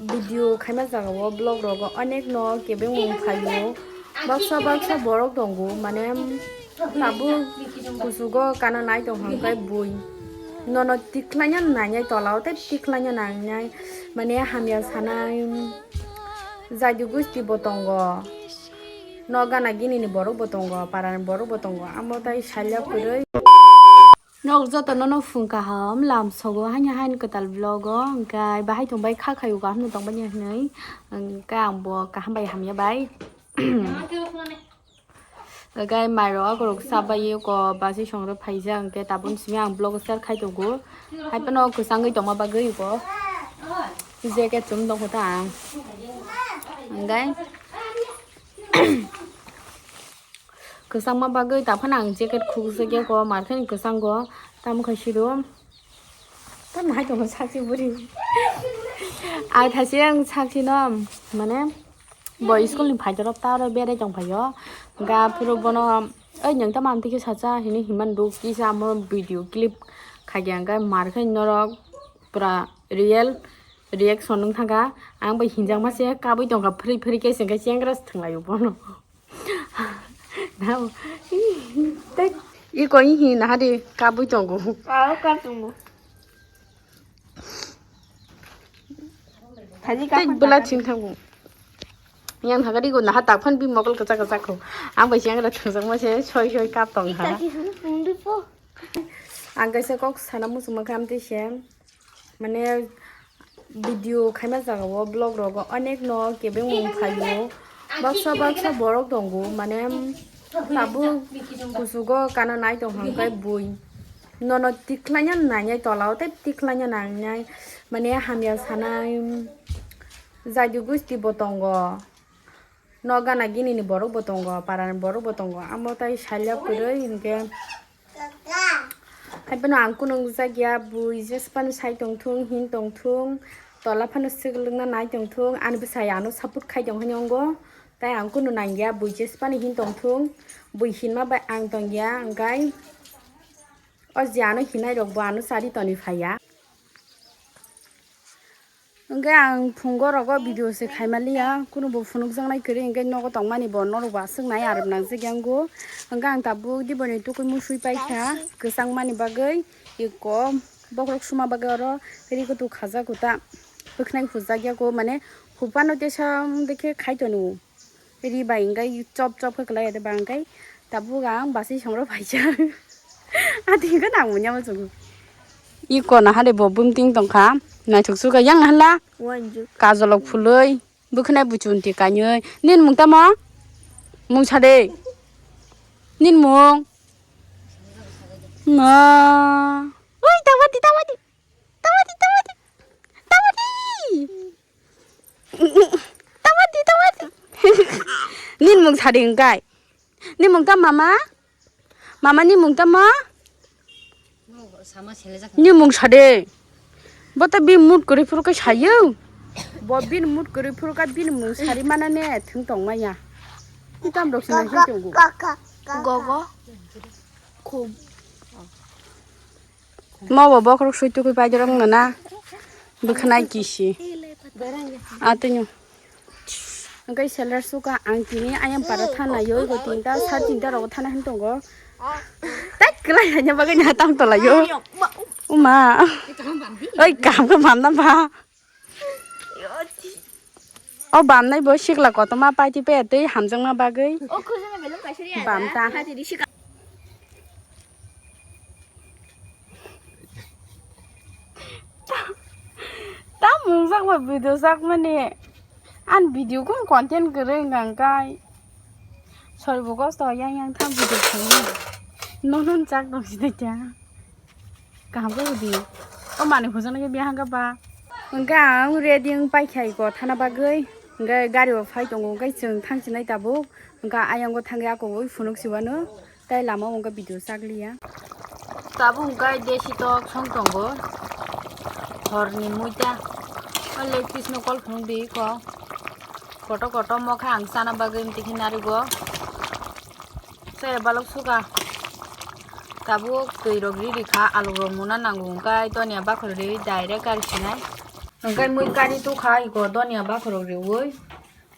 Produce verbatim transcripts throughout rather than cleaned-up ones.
Video khaima jagao vlog rogo onek no kebengmung phaio. Baksa baksa borok tongo, mane tabuk kuchugo kana nai tong hwnkhai bui. Nono tikhlaina nangnai, tolao tei tikhlaina nangnai, mane hamya sanai. Jaidi gusti bo tongo. No gana gini ni borok bo tongo, para ni borok bo tongo. Amo tai salya kwrwi. Nok joto no no phung kaham lam sogo haino haino kwtal vlog o, hwnkhe bahai tong bai kha khaio kaham no tong bani hinwi, hwnkhe ang bo kaham bai hamya bai. Hwnkhe mairok akorok sa bai ko basi songrok phaijak, hwnkhe tabuk simi ang vlog share khai tongo. Hai phano kwchangwi tongma bagwi bo jacket chum tongkho ta ang. Hwnkhe Kwchangma bagwi taphano ang jacket khukjagya ko, markhani kwchango, tamo khai siro. Tamo hai tongo sakchi buri. Ai thaise ang sakchi no, mane, bo school ni phaidorok ta aro berai tong phaio. Ga phuru bono, "Oi, nwng tamo amtwi khe sacha," hinwi himani ruk kisa amo video clip khagya, hwnkhe markhani norok pura real reaction wng thangkha. Ang bai hinjakma se kabui tongkha, phri phri khe se hwnkhe chengra se thwnglaio bono. Nao. Tei, iko ihi nahadi kabui tongo. Aro kar tongo. Thaji tei kapan bwla kapan. Ching thango. Yang thangkha digo naha takphan bi mokol kwchak kwchak kho. Ang bai chengra thwngjakma se soi soi kap tong ha. Ita ki sung sung di po. Ang kaisa kok sana muchungma khe amtwi se. Mane video khaima jagao vlog rogo onek no kebengmung phaio. Baksa baksa borok tongo, mane tabuk kuchugo kana nai tong hwnkhai bui. Nono tikhlaina nangnai, tolao tei tikhlaina nangnai, mane hamya sanai. Jaidi gusti bo tongo. No gana gini ni borok bo tongo, para ni borok bo tongo. Amo tai salya kwrwi hinkhe. Hai phano ang kunu wngjakya, bui jesphano sai tongthung, hin tongthung, tola phano swklugnai tongthung, ani bwsai ano support khai tong hinwi wngo. Tai ang kunu nangya, bui jesphano hin tongthung, bui hinma bai ang tongya, hwnkhe o je ano hinai rok bo ano chari toni phaiya. Hwnkhe ang phungo rogo video se khaimaliya, kunubo phunukjaknai kwrwi, hwnkhe nogo tongmani bo norokbo aswknai arwk nangjak yango. Hwnkhe ang tabuk diboni tukui musui paikha kwchangmani bagwi, eko bokhorok suma bagwi oro ri kutu khajak kuta bwkhnai hujak yago, mane huphano teisa dekhe khai tongo. Ri bai hwnkhe chop chop khe kwlai ya de ba hwnkhe tabuk ang basi songrok phaijak. Ati hwnkhe nang munya muchungo. Iko naha de bo bumting tongkha. Naithok suka yang hala. Wanjuk. Kajolok phulwi. Bwkhwnai buchunti kanywi. Nin mung tamo? Mung sa de. Nin mung. Ma. Ui, tawati, tawati. Tawati, tawati. Tawati. Tawati, tawati. Nin mung sadi hwnkhe. Ni mung tamo mama? Mama ni mung tamo? Ni mung sade. Bo ta bi mood kwrwi phuru khe sayo. Bo bin mood kwrwi phuru khe bin mung sari mana ne thung tong maya. Ni tam rok sina hi tongo. Gogo. Khub. Mo bo bokhorok sui tukui paidorok wngna na. Bwkhanai kisi. Atwino. Hwnkhe seller suka ang tini ayang para thana yoi go tinta sa tinta rogo thana hin tongo. Tai kwlai hanya bagwi na tam tolayo. Uma. Oi, kaham khe manna ba. O bamnai bo sikla kotorma paiti pe tei hamjakma bagwi. O khujana belong kaisa ri bam ta. Ta mungjakma video jakmani. An video kung content kwrwi wngkha hwnkhe. Sorbo kosto yang yang tham video khwngo. Nono jak dong sini kya. Kaham khe hudi. O manwi hujana khe biya hangka ba. Hwnkhe ang ready wng paikha iko thana bagwi. Hwnkhe gari o phai tongo hwnkhe chwng thang sinai tabuk. Hwnkhe ayang o thangwi ako wi phunuk siwano. Tai lama o hwnkhe video chakliya. Tabuk hwnkhe desi tok song tongo. Horni muita. O leg piece no call phunuk di iko. Koto koto mokha ang chana bagwi mtiki narigo. Chaya balok suka. Tabuk twi rok ri rikha, alu rok muna nango hwnkhe tonia bakhorwi direct gari sinai. Hwnkhe mui kari tukha iko donia bakhorok riui.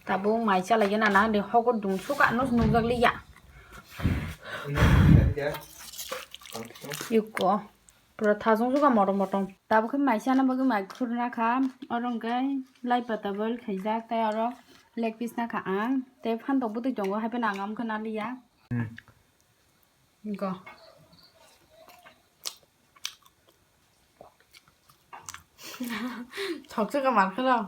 Tabuk mai chalai gana na de hokor dum suka no nukjak liya. Iko pura thajong suka motom motom. Tabuk khe mai chana bagwi mai khurna kha. Oro hwnkhe lai pata boil khaijak tei oro leg piece na kha ang. Tei phantok bwtwi tongo hai phano ang am khe na liya. Go. Thokchwk ka mar kheno.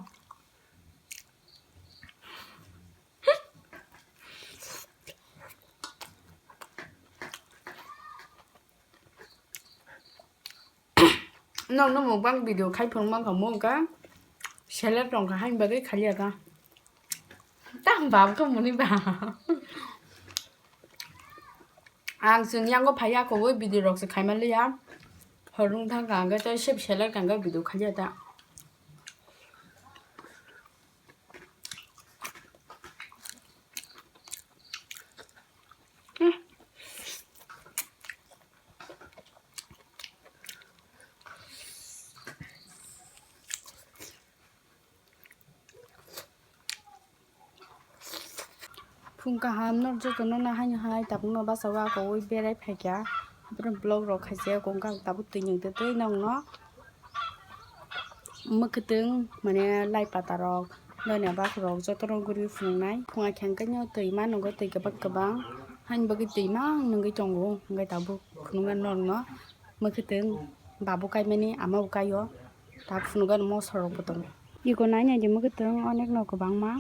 Nokno mukbang video khai phung mankha mungkha. Selek tongkha hain bagwi khaliya ta. Tang bab kha muni ba. Ang chwng yango phaiya kobo video rok se khaima liya. Horung thang kha hwnkhe tei sep selek tang khe video khaliya ta. Phung kaham no joto no nahai nahai tabuk no basa o ako ui berai phaikha. Aboni vlog rok khaise kongkha tabuk twi nwng twi nokno mwkhwtwng mane lai pata rok donia bak rok joto no guri phunuknai. Phung akheng khe no twi ma nwngo twi kwbang kwbang haini bagwi twi ma nungwi tongo hwnkhe tabuk phunuknai norokno. Mwkhwtwng babo kaimani ama bo kaio. Ta phunukgani moso rokbo tongo. Iko nai nai di mwkhwtwng onek no kwbangma.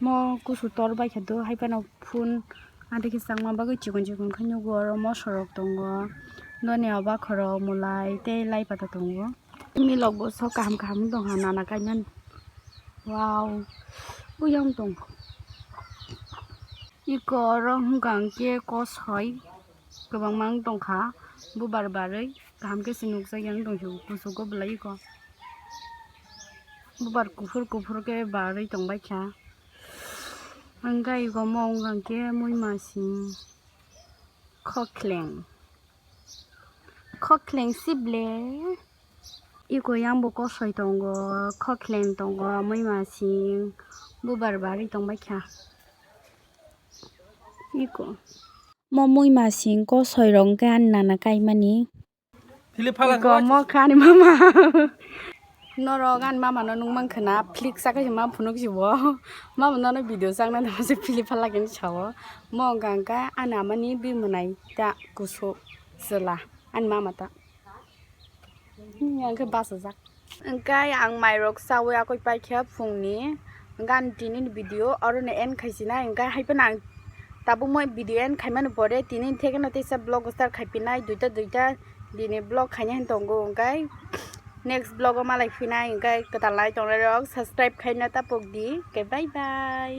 Mo kusu tor bai kha do hai phano phun adikhe changma bagwi chikon chikon khe nugo oro moso rok tongo. Donia bakhorok mulai tei lai pata tongo. Milok bo sok kaham kaham wng tongkha nana kaimani. Wow. Uyang tong. Iko oro hwnkha hwnkhe kosoi. Kwbangma wng tongkha bubar barwi kaham khe se nukjak yang tongphio kuchugo bwlai iko bubar kuphur kuphur khe barwi tongbaikha hwnkhe iko mo wngkha khe muimasing khokhleng khokhleng sible iko yang bo kosoi tongo khokhleng tongo muimasing bubar barwi tongbaikha iko. Mo muimasing kosoi rok hwnkhe ani nana kaimani. Philip phala iko mo khe ani mama. Norok ani mama no nung mankha na, flick sakha se ma phunuk si bo. Mama nono video chakna tamo se philip phala khe sao. Mo hwnkha hwnkhe ani ama ni bini mwnai ta kusu chwla ani mama ta. Hwnkhe bachajak. Hwnkhe ang mairok chawi akoi paikha phungni. Hwnkhe ani tini ni video oro no end khaisinai. Hwnkhe hai phano ang tabuk moi video end khaimani pore tini thekeno teisa vlog start khaipinai duita duita dini vlog khaina hin tongo. Hwnkhe next vlog o malai phinai. Hwnkhe kwtal nai tongnai rok subscribe khaina tapok di. Hwnkhe bye bye.